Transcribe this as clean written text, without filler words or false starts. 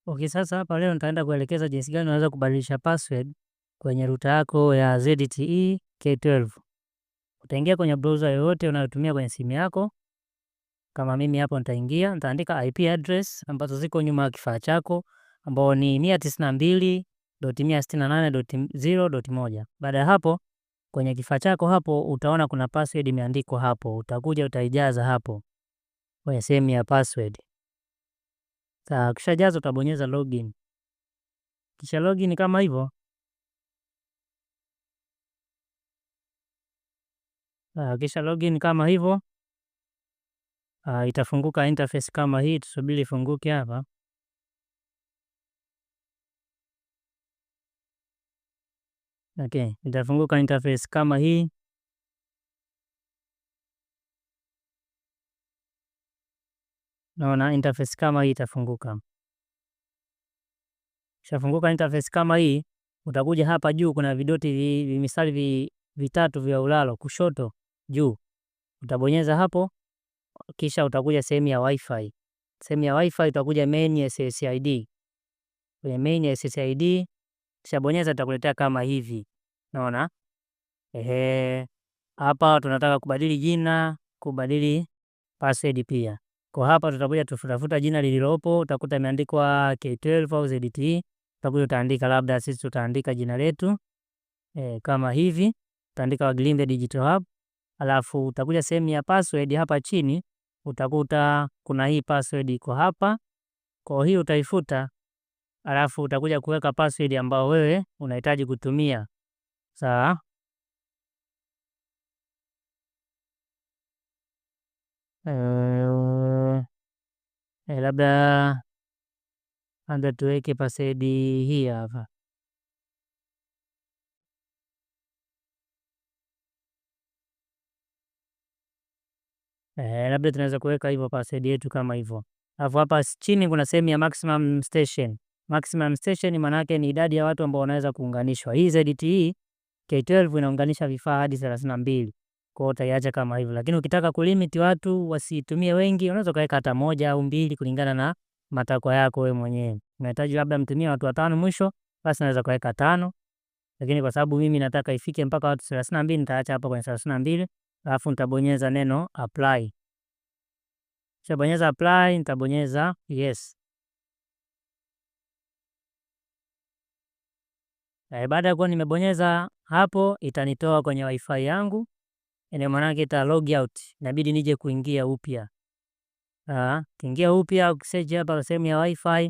Okay, sasa hapa leo nitaenda kuelekeza jinsi gani unaweza kubadilisha password kwenye router yako ya ZTE K12. Utaingia kwenye browser yoyote unayotumia kwenye simu yako. Kama mimi hapo nitaingia, nitaandika IP address ambazo ziko nyuma ya kifaa chako ambao ni 192.168.0.1. Baada ya hapo kwenye kifaa chako hapo utaona kuna password imeandikwa hapo, utakuja utaijaza hapo kwenye sehemu ya password. Sawa, ukishajaza utabonyeza login. Kisha login kama hivyo. Kisha login kama hivyo, itafunguka interface kama hii. Tusubiri ifunguke hapa. Okay, itafunguka interface kama hii. Naona interface kama hii itafunguka. Kishafunguka interface kama hii, utakuja hapa juu kuna vidoti vimistari vitatu vya ulalo kushoto juu. Utabonyeza hapo, kisha utakuja sehemu ya Wi-Fi. Sehemu ya Wi-Fi utakuja main SSID. Kwenye main SSID kisha bonyeza, itakuletea kama hivi. Unaona? Ehe. Hapa tunataka kubadili jina, kubadili password pia. Kwa hapa tutakuja tutafuta jina lililopo, utakuta imeandikwa K12 au ZTE. Utakuja utaandika labda sisi tutaandika jina letu kama hivi, utaandika Wagilimbe Digital Hub. Alafu utakuja sehemu ya password hapa chini utakuta kuna hii password iko hapa. Kwa hiyo utaifuta, alafu utakuja kuweka password ambayo wewe unahitaji kutumia. Sawa? Labda anza tuweke password hii hapa. Labda tunaweza kuweka hivyo password yetu kama hivyo. Alafu hapa chini kuna sehemu ya maximum station. Maximum station maana yake ni idadi ya watu ambao wanaweza kuunganishwa. Hii ZTE K12 inaunganisha vifaa hadi 32. Kwa hiyo utaiacha kama hivyo. Lakini ukitaka kulimit watu wasitumie wengi, unaweza ukaweka hata moja au mbili kulingana na matakwa yako wewe mwenyewe. Unahitaji labda mtumie watu watano mwisho, basi unaweza kuweka tano. Lakini kwa sababu mimi nataka ifike mpaka watu 32, nitaacha hapa kwenye 32, alafu nitabonyeza neno apply. Kisha bonyeza apply, nitabonyeza yes. Baada ya kuwa nimebonyeza hapo, itanitoa kwenye wifi yangu. Ina maana yake ita log out, inabidi nije kuingia upya. Kuingia upya, ukisearch hapa sehemu ya wifi.